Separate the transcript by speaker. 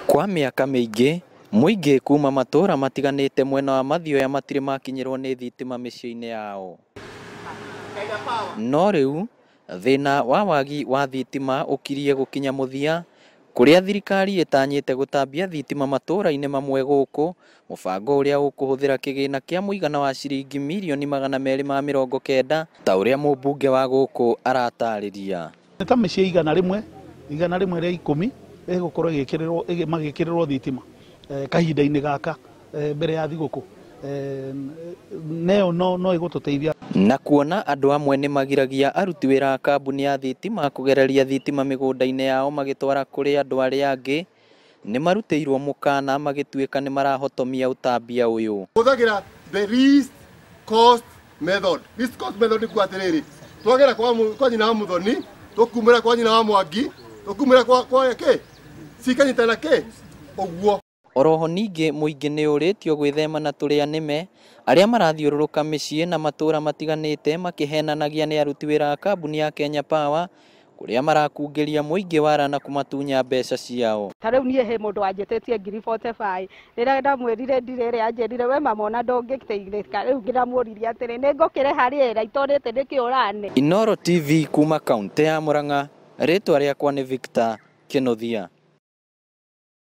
Speaker 1: Kwa mĩaka mĩingĩ, mũingĩ kuma matũũra matiganĩte mwena wa Mathioya matirĩ makinyĩrwo nĩ thitima mĩciĩ-inĩ yao. No rĩu, thĩna wa wagi wa thitima ũkirie gũkinya mũthia, kũrĩa thirikari ĩtanyĩte gũtambia thitima matũũra-inĩ mamwe gũkũ, mũbango ũrĩa ũkũhũthĩra kĩgĩna kĩa mũigana wa ciringi mirioni 290 ta ũrĩa mũmbunge wa gũkũ aratarĩria.
Speaker 2: Nĩ ta mĩciĩ 100, 110 ĩgũkorwo ĩgĩkĩrĩrwo magĩkĩrĩrwo thitima kahinda-inĩ gaka mbere ya thigũkũ, nayo no ĩgũtũteithia.
Speaker 1: Na kuona andũ amwe nĩ magiragia aruti wĩra a kambuni ya thitima kũgereria thitima mĩgũnda-inĩ yao magĩtwara kũrĩ andũ arĩa angĩ, nĩ marutĩirwo mũkana magĩtuĩka nĩ marahotomia ũtambia ũyũ.
Speaker 3: Hũthagĩra the least cost method. Least cost method nĩ kuga atĩrĩrĩ, twagera kwa nyina wa Muthoni, tũkumĩra kwa nyina wa Mwangi, tũkumĩra kwa kĩ cikanyitana kĩ ũguo.
Speaker 1: Oroho ningĩ mũingĩ nĩ ũrĩtio gwĩthema na tũrĩa nĩme arĩa marathiũrũrũka mĩciĩ na matũũra matiganĩte makĩhenanagia nĩ aruti wĩra a kambuni ya Kenya Power, kũrĩa marakungĩria mũingĩ wara na kũmatunya mbeca ciao.
Speaker 4: Ta rĩu niĩ he mũndũ wanjĩtĩtie ngiri 45, rĩrĩa ndamwĩrire ndirĩ, ĩrĩa anjĩrire we mama ona ndũngĩteithĩka. Rĩu ngĩramũririe atĩrĩ, nĩ ngũkĩrĩha rĩera itorĩte nĩkĩ ũrane.
Speaker 1: Inooro TV kuma kaunti ya Murang'a, rĩtwa rĩakwa nĩ Victor Kĩnuthia.